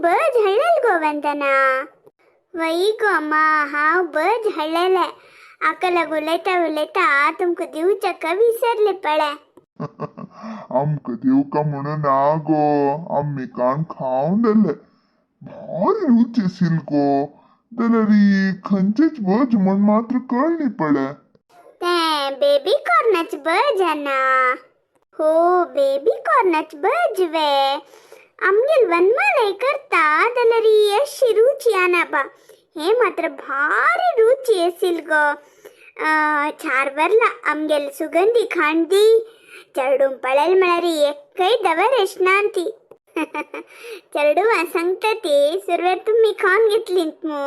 बज हळ्ळेल गो वंदना. वई गो अम्मा, हांव बज हळ्ळेले. आका उलयता उलयता तुमकां दिवच्याक विसरले पळे. आमकां दिवका म्हणून ना गो, आमी काण खावन जाले. भारी रुच आशिल्ली गो. जाल्यार खंयचेच भज म्हण मात्र कळ्ळी पळे. ते बेबी कॉर्नाच बज ना. हो, बेबी कॉर्नाच बज वे. आमगेल वनमालय करता जाल्यार अशी रुची आना बा. हे मात्र भारी रुची आशिल गो. चार वरला आमगेल सुगंधी खांदी चेडूं पळयल म्हळ्यार एकय दवर ती. चेडवां सांगता ती सुरवेर तुमी खावन घेतलींत मू.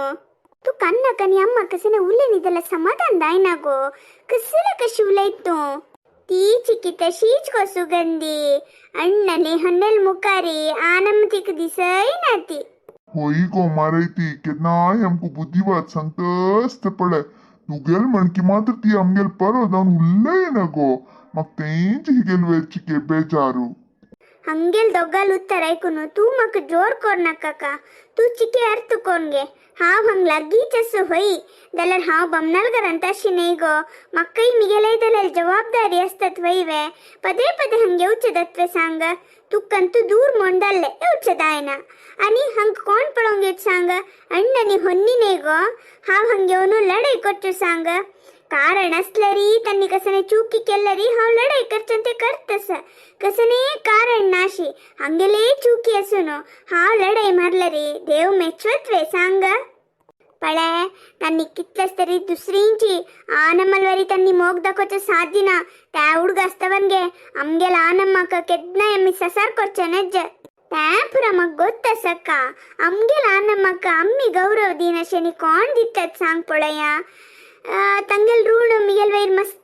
तूं कन्नाक आनी अम्मा कसने उलयनी जाल्यार समाधान जायना गो. कसले कशी उलयत तूं? ती चिकी तशीच गो सुगंधी. अण्णली हन्नेल मुखारी आनम तिका दिसय ती. होय गो मारय, ती केन्नाय आमकां बुद्धिवाद सांगता आसता पळय. तुगेल म्हणकी मात्र ती आमगेल परो जावन उलयना गो. म्हाका तेंच हिगेल वयर चिके बेजारू. हंगेल दोगाल उत्तर ऐकून तूं म्हाका जोर कोर नाका. तूं चिके अर्थ कोन गे. हांव हांग लागींच आसो होय जाल्यार हांव बमनाल घरांत तशी न्हय गो. म्हाकाय मिगेलेय जाल्यार जबाबदारी आसतात वय वे. पदे पदे हांग येवचें दत्वे सांग. तुका तूं दूर म्हण जाल्लें येवचें जायना. आनी हांग कोण पळोवंक येत सांग? अण्ण आनी होन्नी न्हय गो. हांव हांग येवन लढाई करच्यो सांग. कारण आसल्यारी तांणी कसने चुकी केल्यारी हांव लढाई करचें ते करतस. कसने कारण नाशी हांगेले चुकी आसून हांव लढाई मारल्यारी देव मेचवत वे सांग. पळे, तांणी कितलेच तरी दुसरींची आनमलवरी तांणी मोग दाखोवचें साध्य ना. त्या उडगास्तवन गे आमगेल आनम्माक केन्नाय आमी ससार करचें नज्ज. त्या पुरा म्हाका गोत्त आसा. आमगेल आनम्माक आमी गौरव दिनाशें न्ही कोण दितात सांग पळया. ತಂಗೆಲ್ ಋಣ ಮಿಗೆಲ್ ವೈರ್ ಮಸ್ತ್.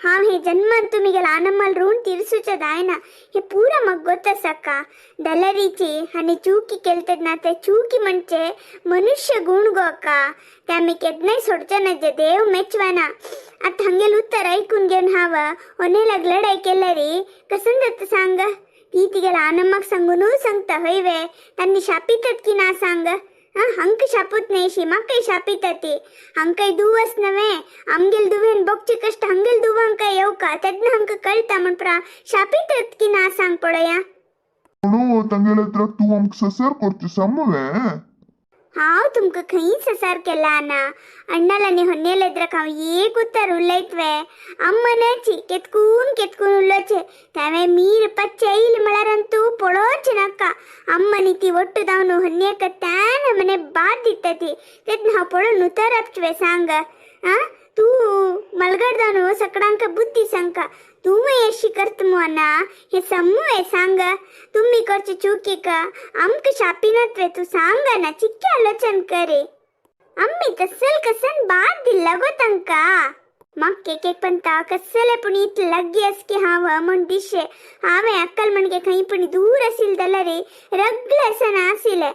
हांव हे जन्मान तूं मिगेल आनम्माल ऋण तिरसूचें जायना हे पुरा म्हाका गोत्त आसा. डलरीची आनी चुकी केल ना, ते चुकी म्हणजे मनुष्य गुण गो अक्का. ते आमी केन्नाय सोडचे ना जे देव मेचवाना. आतां हांगेल उत्तर ऐकून घेवन हांव होनेलाग लढाई केल्यारी कसन जाता सांग. ती तिगेल आनम्माक सांगूनू सांगता हय वे. तांणी शापितात की ना सांग. हांकां शापूत न्हय, म्हाकाय शापितात ती. हांकांय दुवस नव्हे, आमगेल दुवेन बोगचे कश्ट हांगेल दुवांकाय येवका तेन्ना हांकां कळटा म्हण पुरा शापितात की ना सांग पळया. म्हणून तांगेल्या त्राक तूं आमकां ससार करचें समवे. हांव तुमकां खंयच ससार केला ना. अण्णाल आनी होन्नेल एद्राक हांव एक उतर उलयतवे. अम्मनाची केतकून केतकून उलोवचें तेवें मीर पच्चे येयली म्हळ्यार तूं पळोवचें नाका. अम्मनी ती ಒಟ್ಟು दावन होन्नेक त्यान मने बाद दिता ती. तेन्ना हांव पळोवन उतरपचवे सांग. आ तूं मलगड सकडांक बुद्धी सांगका. तूं अशी करत ना हे सम्मू हे सांग. तुम्ही करचे चुकीक आमकां शापिनात वे तूं सांग ना. चिक्के आलोचन करे. आम्ही तसल कसन बाद दिल्ला गो तांकां. म्हाका एक एक पंता कसले पूण इतले लागीं आस की हांव म्हूण दिशे. हांवें अक्कल म्हणगे खंय पूण दूर आशिल्लें जाल्यार रगले आसना आशिल्लें.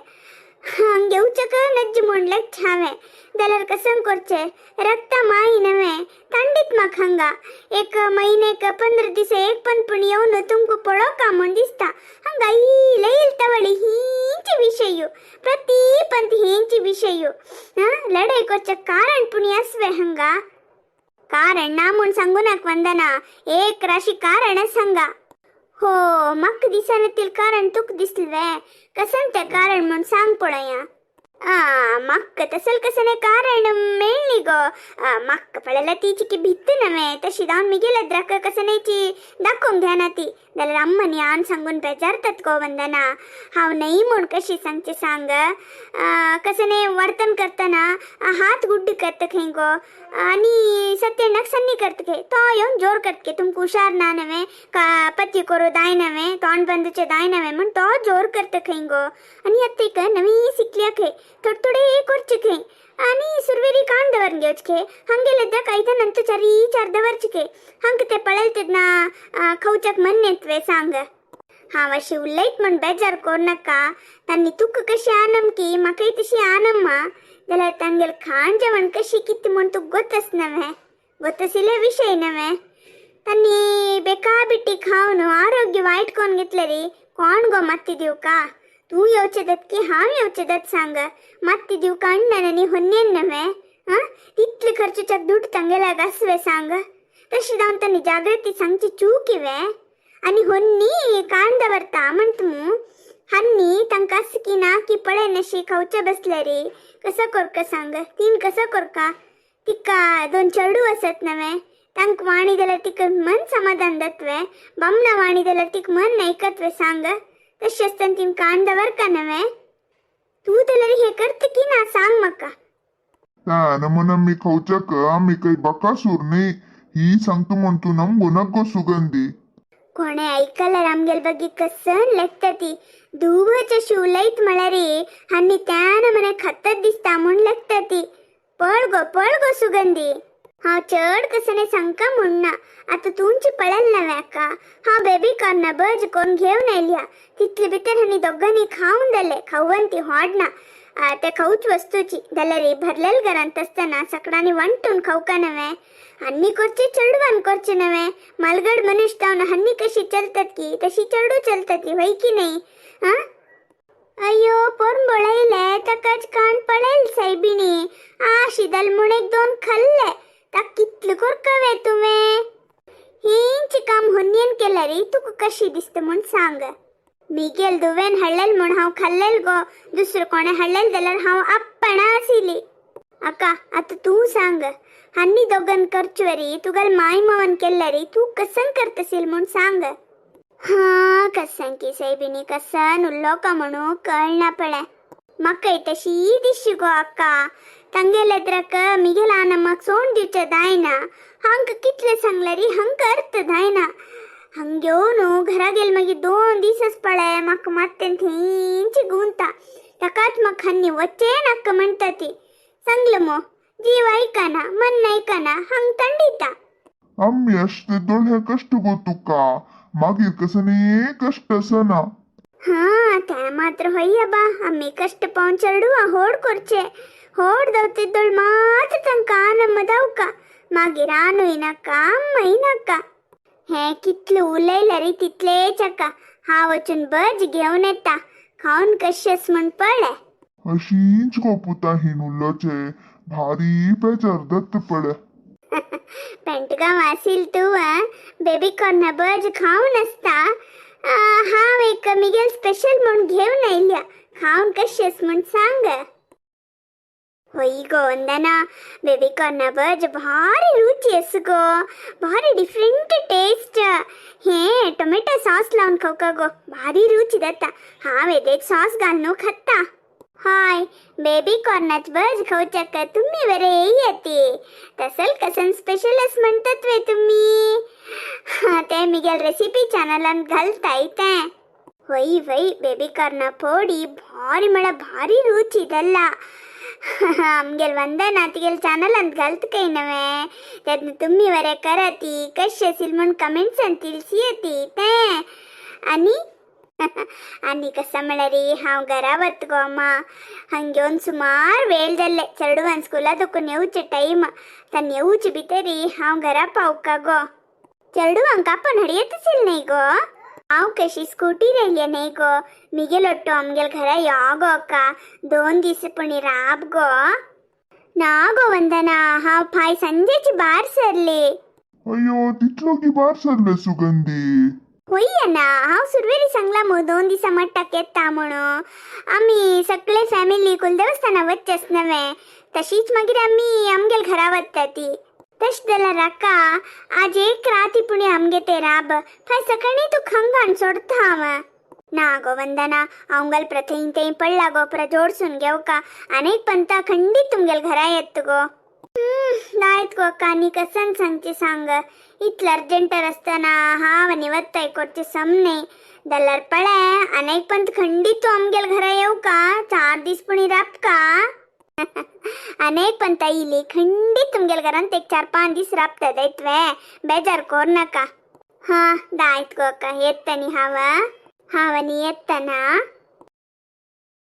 हांग येवचें नज्ज म्हणलें हांवें जाल्यार कसं करचें? रक्ता माई नव्हे तांडीत म्हाका हांगा एक म्हयनेक 15 दीस एक पण पूण येवन तुमकां पळोवका म्हूण दिसता. हांगा येयले येयल तवळी हींच विशय, प्रति पंत हेंच विशय. लढाई करचें कारण पूण आसवे हांगा. कारण ना म्हूण सांगू नाका वंदना. एक राशी कारण सांगा. हो, म्हाका दिसना तील कारण तुका दिसलें वे? कसन तें कारण म्हूण सांग पळया. आ म्हाका तसल कसने कारण मेळ्ळी गो. म्हाका पळयल्यार ती चिकी भित्त नव्हे तशी जावन मिगेल द्राक कसनेची दाखोवंक घेना ती. जाल्यार अम्मनी आन सांगून बेजारतात गो वंदना. हांव न्हय म्हूण कशी सांगचें सांग. कसने वर्तन करतना हात गुड्ड करता खंय गो आनी सत्यण्णाक सन्नी करता खंय. तो येवन जोर करता खंय, तुमकां हुशार ना नव्हे का, पती करू दाय नव्हे, तोंड बंदचे दाय नव्हे म्हूण तो जोर करता खंय गो. आनी आतां एक नवी शिकल्या खंय, थोडे थोडे करचे खंय आनी सुरवेरी काण दवर घेवचे खंय. हांगेले कायदन चारी चार दवरचे खंय. हांकां ते पळयले तेन्ना खावच्याक मन येतवे सांग. हांव अशी उलयत म्हूण बेजार कोर नाका. तांणी तुका कशी आनमकी म्हाकाय तशी आनम्मा. जाल्यार तांगेल खाण जेवण कशी कितें म्हूण तुका गोतस नव्हे, गोतसिले विशय नव्हे. तांणी बेका बिट्टी खावन आरोग्य वायट कोण घेतलेरी कोण गो मात्ती दिवका? तूं येवचें दत की हांव येवचें दत सांग. मात ती दिवका अण्णन आनी होन्नेन नव्हे आं, तितले खर्चुच्याक दुड तांगेल्याक आसवे सांग. तशें जावन तांणी जागृती सांगची चूक वे. आनी होन्नी कान दवरता म्हणटा मू, हान्नी तांकां आसा की ना की पळय नशी खावचे बसले रे. कसो करका सांग, तीन कसो करका? तिका दोन चेडू आसत नव्हे, तांकां वाणी जाल्यार तिका मन समाधान जातवे, बामणा वाणी जाल्यार तिका मन आयकतवे सांग. तशें आसतना तीन कान दवरका नव्हे? तूं जाल्यार हें करता की ना सांग म्हाका. त्या म्हण आमी खावच्याक आमी काही बकासूर न्ही, ही सांगता म्हण तूं नमगो नागो सुगंधी. कोणें आयकल्यार आमगेल बगी कसन लेखता ती. दुबच अशी उलयत म्हळ्यार आनी त्यान मने खतत दिसता म्हूण लेखता ती. पळ गो, पळ गो सुगंधी, हांव चड कसने सांगका म्हूण ना, आतां तुमची पळयल नव्हे अक्का. हांव बेबी कॉर्न बज कोण घेवन आयल्या, तितले भितर हांणी दोगांनी खावन जाले. खावन ती होडना ते खाऊच वस्तूची जाल्यार भरलेल घरांत आसतना सकडांनी वांटून खावका नव्हे? हन्नी करचे चेडवान करचे नव्हे? मालगड मनुष्य जावन हन्नी कशी चलतात की तशी चेडू चलतात की, व्हय की नाही? हा अय्यो, पोर बळयले ताकाच कान पळयल सायबिणी. आ शिदल म्हूण एक दोन खाल्ले, ताका कितले करकावे तुवें? हेंच काम होन्येन केल्यार तुका कशी दिसता म्हूण सांग. मिगेल दुवेन हाडलेल म्हूण हांव खाल्लेल गो, दुसरो कोणें हाडलेल जाल्यार हांव आपणा आशिल्ली. अक्का आतां तूं सांग, हान्नी दोगान करचेवरी तुगेल माय मावान केल्यारी तूं कसन करतशील म्हूण सांग. हा कसन की सायबिणी, कसन उल्लोका म्हणू कळना पळय. म्हाकाय तशी दिसशी गो अक्का. तांगेले द्रक मिगेल आनम्माक सोण दिवचें जायना. हांकां कितलें सांगल्यारी हांकां अर्थ जायना. हांग घेवन घरा गेल मागीर 2 दीस पळय म्हाका मात्तें थंयची गुंता. ताकाच म्हाका हान्नी वचें नाका म्हणटा ती. सांगलें मो, जीव आयकना, मन आयकना, हांग तंडिता. आम्ही अशे दोळे कष्ट गो तुका, मागीर कसने कष्ट आसना. हा ते मात्र हय बा, आमी कष्ट पावन चेडवा होड करचे. होड दवतिದ್ದोळ मात्र तांकां आनम्म दावका, मागीर आनूय नाका अम्मय नाका. हें कितलें उलयल्यार तितलेंच आका. हांव वचून भज घेवन येता, खावन कशें म्हूण पळय. अशीच गो पुता हिन उलोचे भारी बेजार दत्त पळय. पेंटगांव आसील तूं बेबी कॉर्न भज खावन आसता. हांव एक मिगेल स्पेशल म्हूण घेवन आयल्या, खावन कशेंच म्हूण सांग. होय गो वंदना, बेबी कॉर्न भज भारी रुची आसा गो, भारी डिफरंट टेस्ट. हें टोमॅटो सॉस लावन खावका गो, भारी रुची जाता. हांव येदेच सॉस घालून खाता. हय, बेबी कॉर्नाच भज खावच्याक तुमी बरे येयती. तसल कसन स्पेशल अस म्हणतात वे तुमी? ते मिगेल रेसिपी चॅनलान घालताय तें. होय वय, बेबी कॉर्ना पोडी भारी म्हळ्यार भारी रुची जाल्ला. आमगेल वंदना तिगेल चॅनलांत घालता काय नव्हे, तेन्ना तुमी बरें कराती कशें आसील म्हूण कमेंट्सान तिळसी तें. आनी आनी कशें म्हळ्यार हांव घरा वत गो अम्मा. हांग घेवन सुमार वेळ जाल्ले, चेडवान स्कुला दुखून येवचे टायम, तांणी येवचे भितरी हांव घरा पावका गो. चेडवांक आपोवन हाडयेत आसील न्हय गो? हांव कशी स्कूटीर आयल्या न्हय गो, मिगेल ओट्टो आमगेल घरा यो गो अक्का, 2 दीस पुणी राब गो. ना गो वंदना, हांव फाय संजेची भायर सरली. अय्यो, तितलो की भायर सरले सुगंधी? होय ना, हांव सुरवेरी सांगला मु 2 दिसां मट्टाक येता म्हणून. आमी सगळे फॅमिली कुलदेवस्थाना वचचेच नव्हे, तशीच मागीर आमी आमगेल घरा वता ती. तशें जाल्यार अक्का आज एक राती पुणी आमगे ते राब, फाय सकाळीं तूं खंगान सोडता हांव. ना गो वंदना, हांव प्रथें थंय पडला गो, प्रजोडसून घेवका आनीक पंता खंडीत तुमगेल घरा येत गो. नायत गो अक्का, आनी कसन सांगचें सांग, इतलें अर्जंट आसतना हांव आनी वताय करचें सम न्हय. जाल्यार पळय आनीक पंत खंडीत तूं आमगेल घरा येवका, 4 दीस पुणी राबका. अनेक पंत इली खंडीत तुमगेल घरांत एक 4-5 दीस राबता जायत वे, बेजार कोर नाका. हा दायत गो अक्का, येता न्ही हांव, हांव आनी येतना.